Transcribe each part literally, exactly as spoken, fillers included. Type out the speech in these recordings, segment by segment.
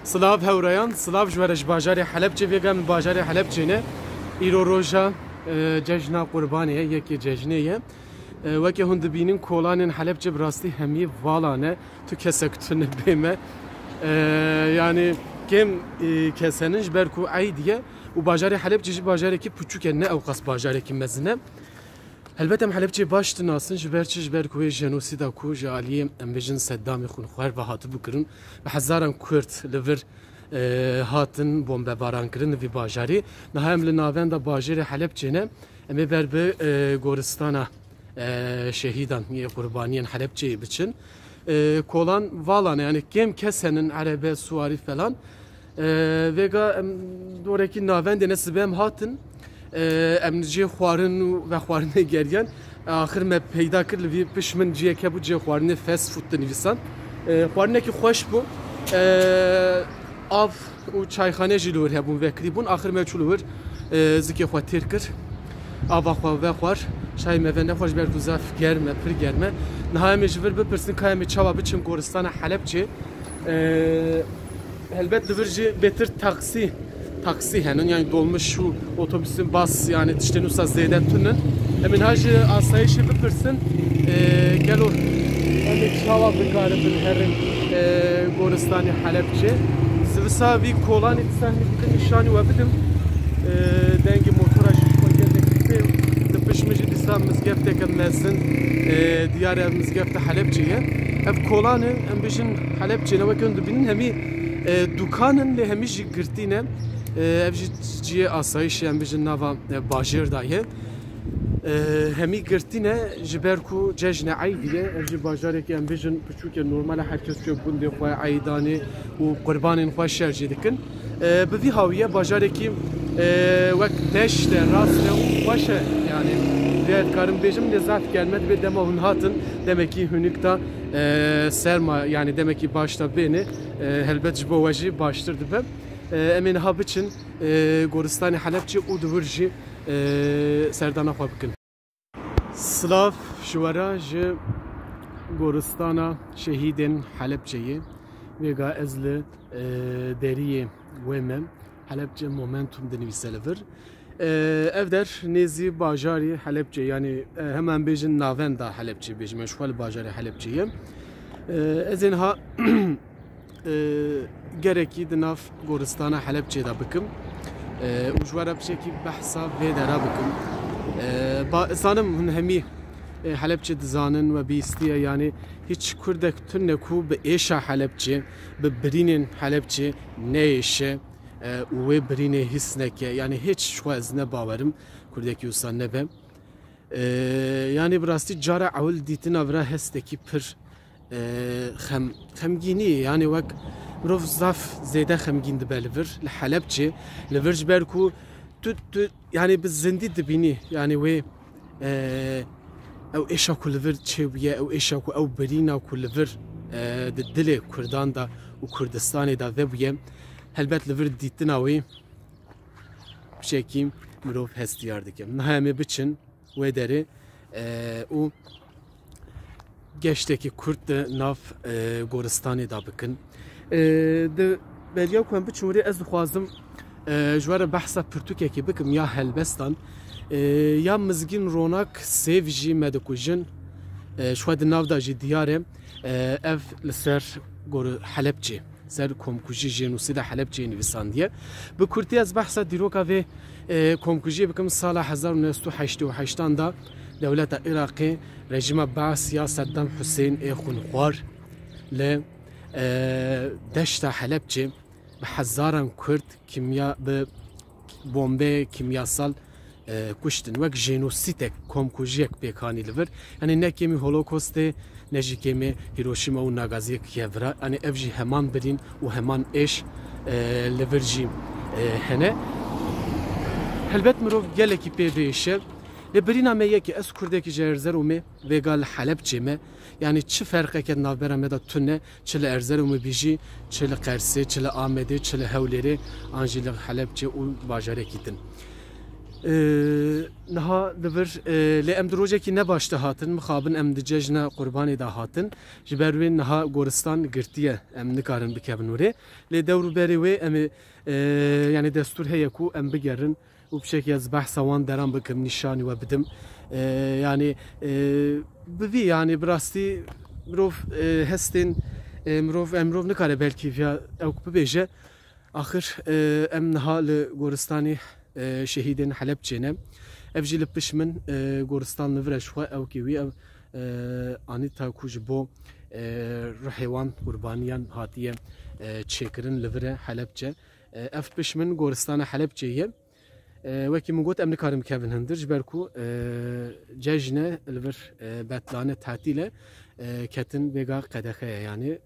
Silav hewrayan, silav ji we re ji bajarê Helebçê. Vêga min bajarê Helebçê ne. Îro roja, e, cejna Qurbanê ye, yekê cejnê ye. E, weke hûn dibînin kolanên Helebçê bi rastî hemî vala ne. Tu kesek tune bê me. E, yanî kêm, e, kes henin ji ber ku eyd ye û bajarê Helebçê jî bajarekî piçûk e, ne ewqas bajarekî mezin e. Helbet em Helebçê baş dinasin, ji ber çi? Ji ber ku wê jenosîda ku ji aliyê, em bêjin, Seddamê xwînxwar ve hatibû kirin, bi hezaran Kurd li vir, e, hatin bombebaran kirin li vî bajarî. Niha em li navenda bajêrê Helebçê ne, em ê ber bi, e, goristana, e, şehîdan, yê qurbaniyên Helebçeyê biçin. E, kolan vala ne, yanî kêm kes henin, erebe, suwarî falan. E, vêga em dorekî navendê ne, sibê em hatin. E, em li cihê xwarin û vexwarinê geriyan. E, axir me peyda kir, li vî pişt min cihek hebû, cihê xwarinê fast food dinivîsan. E, xwarinekî xweş bû. E, av û çayxane jî li wir hebûn, vekirî bûn. Axir me çû li wir, e, zikê xwe têr kir. Ava xwe vexwar. Çayê me venexwar ji ber ku zaf germ e, pir germ e. Niha em ê ji vir bipirsin ka em ê çawa biçin goristana Helebçê. E, Helbet li vir jî bêtir taksî, taksî henin, yanî dolmuş û otobusên bas, yanî tiştên wisa zêde tune. Em ê niha ji asayîşê bipirsin, e, gelo em ê çawa bikaribin herin, e, goristanê Helebçê. Sivisa vî kolanê dîsa hinekî din nîşanî we bidim. E, dengê motora jî ji xwe gelek tê. Li pişt min jî dîsa mizgefteke mezin, e, diyar e, mizgefta Helebçê ye. Ev kolan e, em bêjin Helebçê ne, weke hûn dibînin hemî, e, dukan in, lê hemî jî girtî ne. E, ev jî cihê asayîşê, em bêjin, nava, e, bajêr de ye. E, hemî girtî ne, ji ber ku cejne eydî ye, ev jî bajarekî, em bêjin, piçûk e, normal e, her kes çûye gundê xwe, eydanê û qurbanên xwe şerjê dikin. E, bi vî hawî ye, bajarekî, e, wek deşt e, rast e û xweş e. Yanî, vê dikarim bêjim, lê zaf germ e, dibê dema hûn hatin, demekî hûnik da, e, serma, yanî demekî baş da bêne, e, helbet ji bo we jî baştir dibe. E, em ê niha biçin, e, goristanê Helebçê û di wir jî, e, serdana xwe bikin. Silav ji we re, ji goristana şehîdên Helebçeyê. Vêga ez li, e, deriyê wê me, Helebçe Momentum dinivîse li vir. E, ev der nêzî bajarî Helebçe, yanî, e, hema em bêjin navenda Helebçê bêjim, ji xwe li bajarê Helebçê ye. E, ez ê niha e, gerekî di nav goristana Helebçê de bikim, e, û ji we re piçekî behsa vê dera bikim. E, ba, zanim hûn hemî, e, Helebçê dizanin we bihîstiye, yanî hiç kurdek tune ku bi êşa Helebçê, bi birînên Helebçê neêşe, e, û wê birînê hîs neke. Yanî hiç ji xwe ez ne bawerim kurdekî wisa nebe. E, yanî bi rastî cara ewil dîtina vira hestekî pir, e, xem-, xemgînî, yanî wek mirov zaf zêde xemgîn dibe li vir, li Helebçê, li vir ji ber ku tu, tu, yanî bi zindî dibînî, yanî wê, e, ew êşa ku li vir çêbûye, ew êşa ku ew birîna ku li vir, e, di dilê Kurdan de û Kurdistanê de vebûye, helbet li vir dîtina wî piçekî mirov hestiyar dike. Niha em ê biçin wê derê, e, û geştekî kurt di nav, e, goristanê de bikin. E, di beriya ku em biçin wirê, ez dixwazim, e, ji we re behsa pirtûkekê bikim ya helbestan, e, ya Mizgîn Ronak sêv jî me dikujin, e, ji xwe di nav de jî diyar e, e, ev li ser gor-, Helebçê. Ser komkujî, jenosîda Helebçeyê nivîsandiye. Bi kurtî ez behsa dîroka vê, e, komkujiyê bikim. Sala hezar û neh sed û heştê û heştan de dewleta Iraqê, rejîma Baas ya Seddam Huseyîn ê xwînxwar li, e, deşta Helebçê bi hezaran Kurd kimya, bi bombeyê kimyasal e, kuştin. Wek jenosîtek, komkujiyek pêk hanî li vir. Yanî ne kêmî Holokostê, ne jî kêmî Hiroşîma û Nagaziyê kiriye vira. Yanî ev jî heman birîn û heman êş, e, li vir jî, e, hene. Helbet mirov gelekî pê biêşe. Lê birîna me yekê, ez kurdekî ji Erzeromê, vêga li Helebçê me. Yanî çi ferqeke di navbera me de tune, çi li Erzeromê bî jî, çi li Qersê, çi li Amedê, çi li Hewlêrê, an jî li Helebçê û bajarekî din. Ee, niha li vir, e, lê em di rojekî ne baş de hatin, mixabin em di cejna Qurbanê de hatin. Ji ber wê niha goristan girtiye, em nikarin bikevin wê. Lê dewr û berê wê em ê, e, yani destûr heye ku em bigerin û piçekî ez behsa wan deran bikim, nîşanî we bidim. E, yani, e, bi vî, yani bi rastî mirov, e, hestên, e, mirov, em mirov nikare belkî viya ewk bibêje. Axir, e, em niha li goristanê, e, şehîdên Helebçê ne. Ev jî li pişt min, e, goristan li vir e, ji xwe ewkê wî ev, e, Anîta ku ji bo, e, ruhê wan qurbaniyan hatiye, e, çêkirin li vir e Helebçe. E, ev pişt min goristana Helebçê ye. E, wekî min got, em nikarin bikevin hundir, ji ber ku, e, cejne li vir, e, betlane, tatîl e, e, ketin vêga qedexe ye. Yani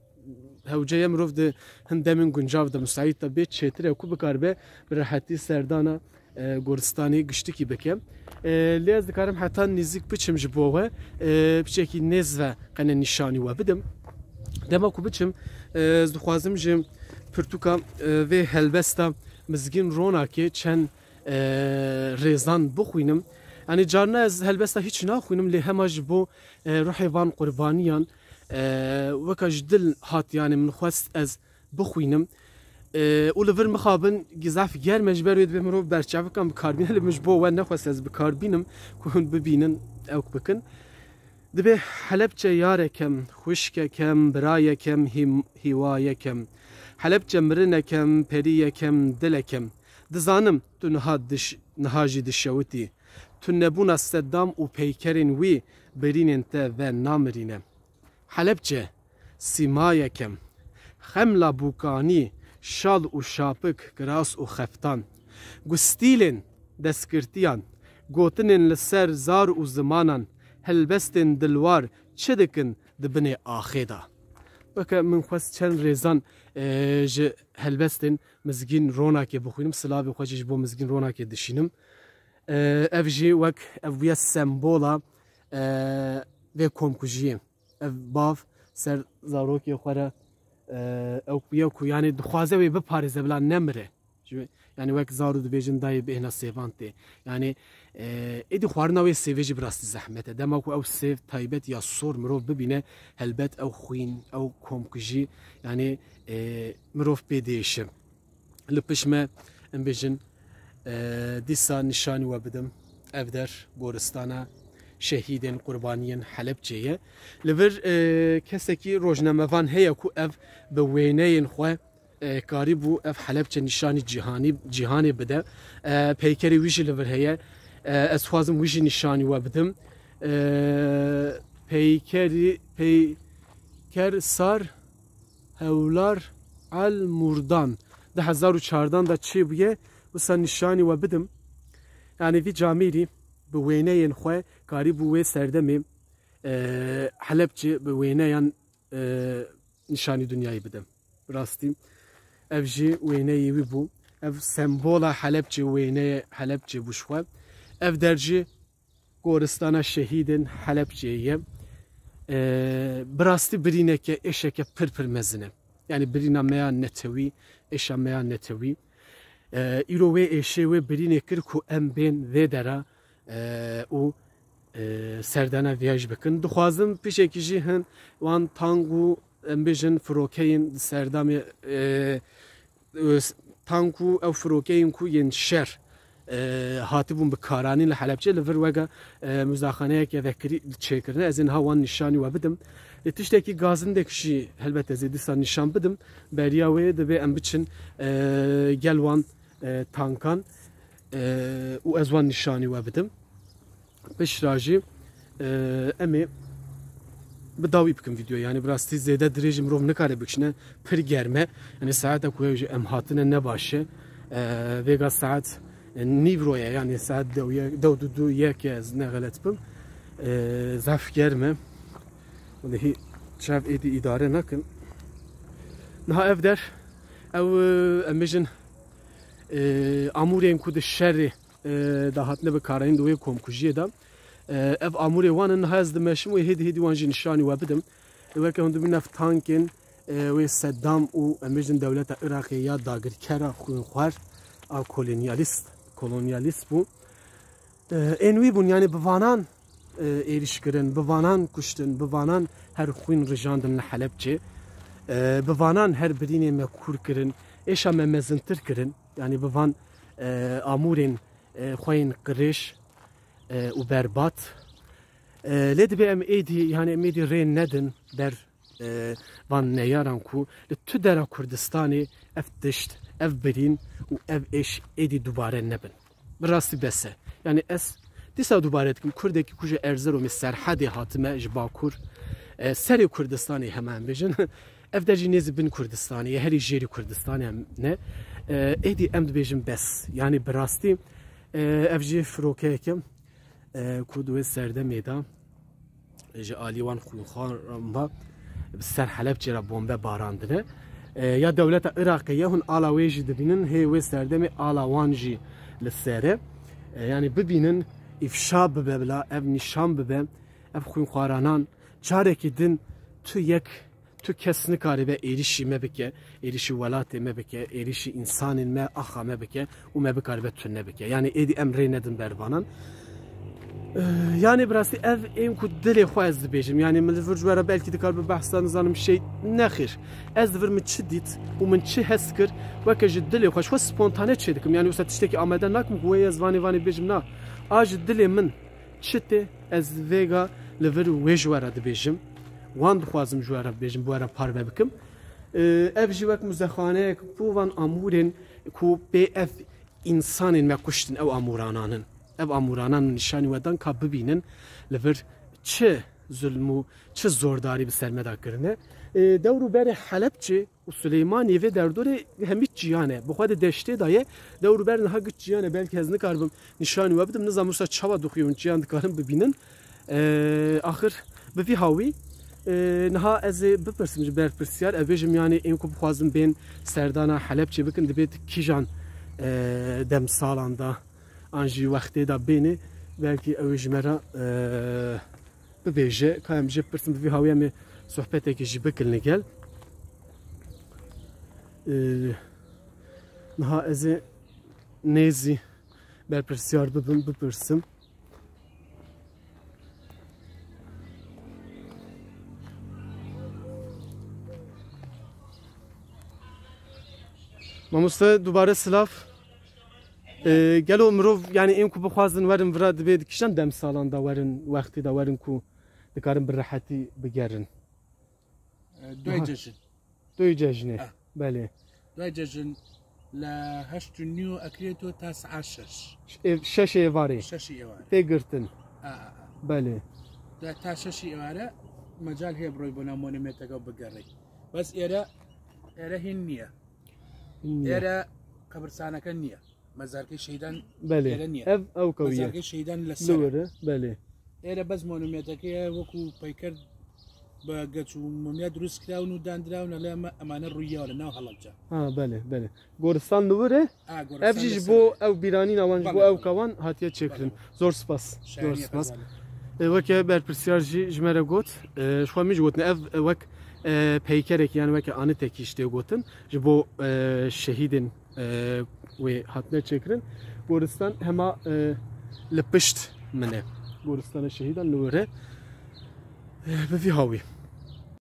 hewce ye mirov di hin demên guncav de, musaît de bê çêtir e ku bikaribe bi rehetî serdana, e, goristanê giştikî bike. E, lê ez dikarim heta nêzîk biçim ji bo we, e, piçekî nêz ve qene nîşanî we bidim. Dema ku biçim, e, ez dixwazim ji pirtûka, e, vê helbesta Mizgîn Ronakê çend, e, rêzan bixwînim. Yani carna ez helbesta hiç naxwînim, lê hema ji bo, e, ruhê van qurbaniyan, e, weka ji dil hat, yani min xwest ez bixwînim. E, û li vir mixabin zehf germ e, ji ber wê divê mirov berçavikan bi kar bîne, lê min ji bo we nexwest ez bi kar bînim ku hûn bibînin, ewk bikin. Dibê Helebçe yarekem, xwişkekem, birayekem, hîm-, hîwayekem. Helebçe mirinekem, periyekem, dilekem. Dizanim tu niha diş-, niha jî dişewitî. Tunebûna Seddam û peykerên wî birînên te venamirîne. Helebçe, sîmayekem. Xemla bûkanî, şal û şapik, kiras û xeftan. Gustîlên destgirtiyan, gotinên li ser zar û zimanan, helbestên dilwar çi dikin di binê axê de? Weke min xwest çend rêzan, e, ji helbestên Mizgîn Ronakê bixwînim. Silavê xwe jî ji bo Mizgîn Ronakê dişînim. E, ev jî wek ev bûye sembola, e, vê komkujiyê. Ev bav ser zarokê xwe re, e, ew bûye ku, yani, dixwaze wê biparêze, bila nemire. Ji, yani, wek zaro dibêjin, dayê bêhna sêvan tê. Yani, e, êdî xwarina wê sêvê jî bi rastî zehmet e. Dema ku ew sêv taybet ya sor mirov bibîne, helbet ew xwîn, ew komkujî, yani, e, mirov pê diêşe. Li pişt me, em bêjin, e, dîsa nîşanî we bidim. Ev der goristana şehîdên qurbaniyên Helebçê ye. Li vir, e, kesekî rojnamevan heye ku ev bi wêneyên xwe, e, karîbû ev Helebçe nîşanî cîhanî, cîhanê bide. E, peykerê wî jî li vir heye. E, ez dixwazim wî jî nîşanî we bidim. E, peykerî, peyker sar Hewlar El Murdan di hezar û çardan de çêbûye, wisa nîşanî we bidim. Yani vî camêrî bi wêneyên xwe karîbû wê serdemê, e, Helebçê bi wêneyan, e, nîşanî dinyayê bide. Rastî ev jî wêneyê wî bû. Ev sembola Helebçê, wêneyê Helebçê bû ji xwe. Ev der jî goristana şehîdên Helebçeyê ye. E, bi rastî birîneke, êşeke pir pir mezin e. Yani birîna me ya netewî, êşa me ya netewî. E, îro wê êşê, wê birînê kir ku em bên vê dera, e, û, e, serdana viya jî bikin. Dixwazim pişekî jî hin wan tank û, em bêjin, firokeyên di serdamê, e, e, tank û ew firokeyên ku yên şer, e, hatibûn bi karanîn li Helebçe, li vir wega, e, muzaxaneyeke vekirî çêkirine. Ez ê niha wan nîşanî we bidim. Lê tiştekî gazindek jî helbet ez ê dîsa nîşan bidim. Beriya wê divê em biçin, e, gel wan, e, tankan, e, û ez wan nîşanî we bidim. Pişra jî, e, em ê bi dawî bikin vîdeo. Yani bi rastî zêde dirêj mirov nikare bikişine, pir germ e. Yani saeta ku ew jî em hatine ne baş e. E, vêga saet, e, nîvro ye, yani saet dew ye, dew du du yek e, ez ne xelet bim. E, zaf germ e. Wele hî çav êdî îdare nakin. Niha ev der, ew, e, em bêjin, e, amûrên ku di şerê, e, de hatine bikaranîn di wê komkujiyê de. E, ev amûrê wan in, niha ez dimeşim wê hêdî hêdî wan jî nîşanî we bidim. E, weke hûn dibînin ev tankên, e, wê Seddam û em bêjin dewleta Iraqê ya dagirkera xwînxwar a kolonyalîst, kolonyalîst bû. E, ên wî bûn, yanî bi vanan, e, êrîş kirin, bi vanan kuştin, bi vanan her xwîn rijandin li Helebçê. E, bi vanan her birînê me kûr kirin, êşa me mezintir kirin. Yanî bi van, e, amûrên, e, xwe yên qirêj, e, û berbat. E, lê dibe em êdî, yanî em êdî rê nedin ber, e, van neyaran ku li tu dera Kurdistanê ev tişt, ev birîn û ev êş êdî dubare nebin. Bi rastî bes e. Yanî ez dîsa dubare dikim, Kurdekî ku ji Erzeromê, Serhedê hatime, ji Bakur, e, serê Kurdistanê hema em bêjin. Ev der jî nêzî bin Kurdistanê ye, herî jêrî Kurdistanê em ne. E, êdî em dibêjin bes. Yanî bi rastî, e, ev jî firokeyek e, e, ku di wê serdemê de ji alî wan xwînxwaran ve bi ser Helebçê re bombe barandine. E, ya dewleta Iraqê ye, hûn ala wê jî dibînin, hê wê serdemê ala wan jî li ser e. E, yanî bibînin, îfşa bibe bila, ev nîşan bibe, ev xwînxwaranan carekî din tu yek, tu kes nikaribe êrîşî me bike, êrîşî welatê me bike, êrîşî însanên me, axa me bike û me bikaribe tune bike. Yanî êdî em rê nedin ber vanan. Eh, yanî bi rastî ev ên ku dilê xwe ez dibêjim. Yanî min li vir ji we re belkî dikaribe behsa nizanim şey nexêr. Ez li vir min çi dît û min çi hest kir, weke ji dilê xwe, ji xwe spontane çê dikim. Yanî wisa tiştekî amade nakim ku wê ez vanê vanê bêjim na. A ji dilê min çi tê, ez vêga li vir wê ji we re dibêjim. Wan dixwazim ji we re bibêjim, bi we re parve bikim. Ee, ev jî wek muzexaneyek bû van amûrên ku pê ev însanên me kuştin, ew amûranan in. Ev amûranan nîşanî we dan ka bibînin li vir çi zulm û çi zordarî bi ser me de kirine. Ee, dewr û berê Helebçê û Silêmaniyê vê derdorê hemî çiyan e. Bi xwe di deştê de ye. Dewr û ber niha giş çiyan e. Belkî ez nikaribim nîşanî we bidim. Nizanim wisa çawa dixuye hûn çiyan dikarin bibînin. Ee, axir bi vî hawî, ee, niha ez ê bipirsim ji berpirsiyar. Ez bêjim, yanî ên ku bixwazin bên serdana Helebçê bikin, dibê di kîjan, ee, demsalan de an jî wextê de bênê. Belkî ew ê ji me re, ee, bibêje, ka em jê bipirsin, bi vî hawî em ê sohbetekê jî bikin li gel. Ee, niha ez ê nêzî berpirsiyar bibim, bipirsim. Mamoste, dubare silav. Ee, gelo mirov, yanî ên ku bixwazin werin vira dibê di kîjan demsalan de werin, wextê de werin ku dikarin bi rehetî bigerin? Ee, duay cejin. Duay cejinê. Ah. Belê. Duay cejin li heşt û nîyo ekirêto ta saet şeş. Ş-, ê-, şeş êvarê. Şeş êvarê. Tê girtin. Ah, ah, ah. Belê. Da ta şeş êvare mecal heye bi roy bona monumenteke bigerî. Bes êre, êre hîn niye. Hîn niye. Êre qebirstaneke niye. Mezarkê şehîdan Belê. Êre niye. Ev ew kewiye. Mezarkê şehîdan li ser. Li wir e, belê. Êre bes monumenteke ye, wekû peyker bi geç û mumya dirust kirawin û dandirawin, lê ema-, emane rûyê li nav Helebce. Ha, belê, belê. Goristan li wir e. Ha, goristan Ev jî li ji ser bo e. Ew bîranîna wan, ji bo Belê, ew belê. Kewan hatiye çêkirin. Belê. Zor spas. Zor Şayanî spas. Xezalî. E, weke berpirsiyar jî ji me re got, e, ji xwe min jî gotin, ev, e, wek, e, peykerekî, yani weke anitekî ji tê gotin, ji bo, e, şehîdên, e, wê hatine çêkirin. Goristan hema, e, li pişt min e. Goristana şehîdan li wir e. E, bi vî hawî.